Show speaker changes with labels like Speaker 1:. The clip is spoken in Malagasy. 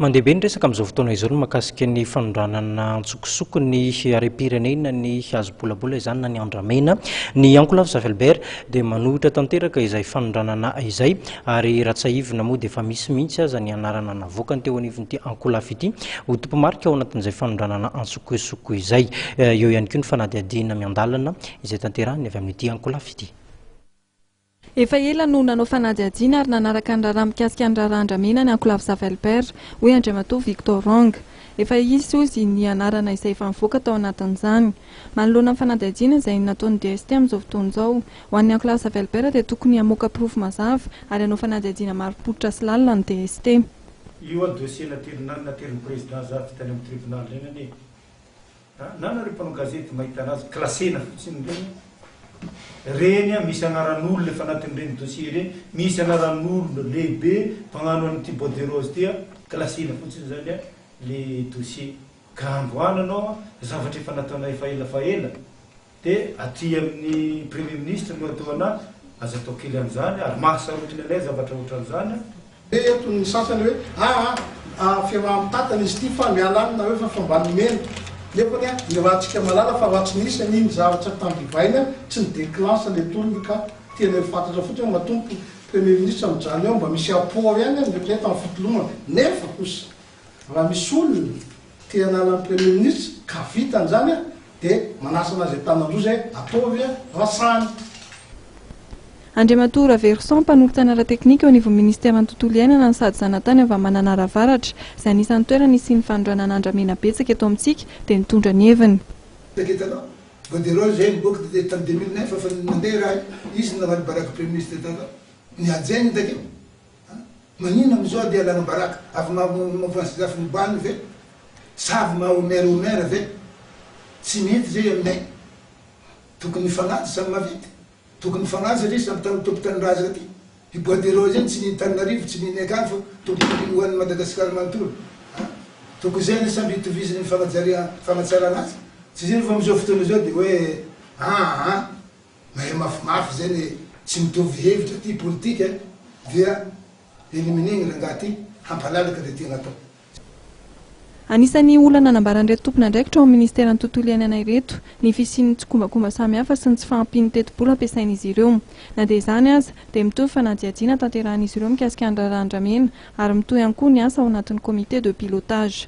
Speaker 1: Mandeha be ny resaka amin'izao fotoana izao ny mahakasika ny fanondranana antsokosoko ny harem-pirenena, ny hazo bolabola izany na ny andramena. Ny ankolafy Zafy Albert dia manohitra tanteraka izay fanondranana izay ary raha tsiahivina moa dia efa misy mihitsy aza ny anarana navoakany teo anivon'ity ankolafy ity ho tompomarika ao anatin'izay fanondranana antsokosoko izay. Eo ihany koa ny fanadihadiana miandalana izay tanterahiny avy amin'ity ankolafy ity.
Speaker 2: Efa ela no nanao fanadihadiana ary nanaraka ny raharaha mikasika ny raharaha andramena ny ankolafy Zafy Albert, hoy Andriamatoa Victor Rong. Efa hisy, hozy, ny anarana izay efa nivoaka tao anatin'izany. Manoloana ny fanadihadiana izay nataon'ny DST amin'izao fotoana izao, ho an'ny ankolafy Zafy Albert dia tokony hamoaka porofo mazava ary hanao fanadihadiana marim-pototra sy lalina ny DST.
Speaker 3: Io a dossier naterina naterin'ny président Zafy tany amin'ny tribunal ireny anie A, na nareo mpanao gazety mahita anazy classena fotsiny ireny, reny a misy anaran'olona efa anatin'ireny dossier ireny, misy anaran'olona lehibe mpagnano an'ity bois de rose ity a, classena fotsiny zany a le dossier, ka androany anao a zavatra efa nataonay efa ela fa ela, Dia aty amin'ny Premier Ministre no atao anà, aza atao kely an'izany ary mahasarotiny anay zavatra ohatran'izany an.
Speaker 4: Dia eto ny sasany hoe aa aa fiaraha-mitantana izy ity fa miala any nareo fa fa mba nomena. Nefany an, iarahantsika mahalala fa raha tsy nisy an'iny zavatra tandrivaina tsy ni-declenche le tolona ka tianay ho fantatra fotsiny hoe matoa ny Premier Ministre mijanona eo mba misy apport ihany an, mieritrereta amin'ny fitolomana. Nefa kosa raha misy olona te hanala ny Premier Ministre ka vitany izany an, Dia manasa anazy an-tanan-droa izay ataovy rasany.
Speaker 2: Andriamatoa Raverison, mpanolotsaina ara-teknika eo anivon'ny Ministeran'ny Tontolo Iainana no sady zanatany avy any Mananara Avaratra, izay anisan'ny toerana hisian'ny fanondranana andramena betsaka eto amintsika, dia nitondra ny heviny.
Speaker 5: Hitanao? Bois de rose zay niboaka teto tamin'ny 2009 fa nandeha raha io, izy no namaly baraka premier ministre tato, nihajainy takeo. Maninona amizao dia alana baraka avy maha mouvance zafy nibany ve sa avy maha omer omer ve? Tsy mety zay aminay. Tokony hifanaja samy mahavita. Tokony hifanaja satria samy tany tompon-tanindrazana aty. I bois de rose iny tsy ny Antananarivo tsy ny akany fa tompon ho an'i Madagasikara manontolo. Tokony zay anie samby hitovizana ny fanajaria fanatsarana azy. Tsy zay fa amizao fotoana izao dia hoe aa. Mahay mafimafy zay le tsy mitovy hevitra ty politika dia eliminer-gny rangaha ty hampalalaka le tiana atao.
Speaker 2: Anisan'ny olana nambaran'ireto tompon'andraikitra ao amin'ny minisiteran'ny tontolo iainana ireto ny fisian'ny tsikombakomba samihafa sy ny tsy fahampian'ny tetibola ampiasain'izy ireo. Na dia izany aza, dia mitohy ny fanadihadiana tanterahin'izy ireo mikasika ny raharaha andramena ary mitohy ihany koa ny asa ao anatin'ny comité de pilotage.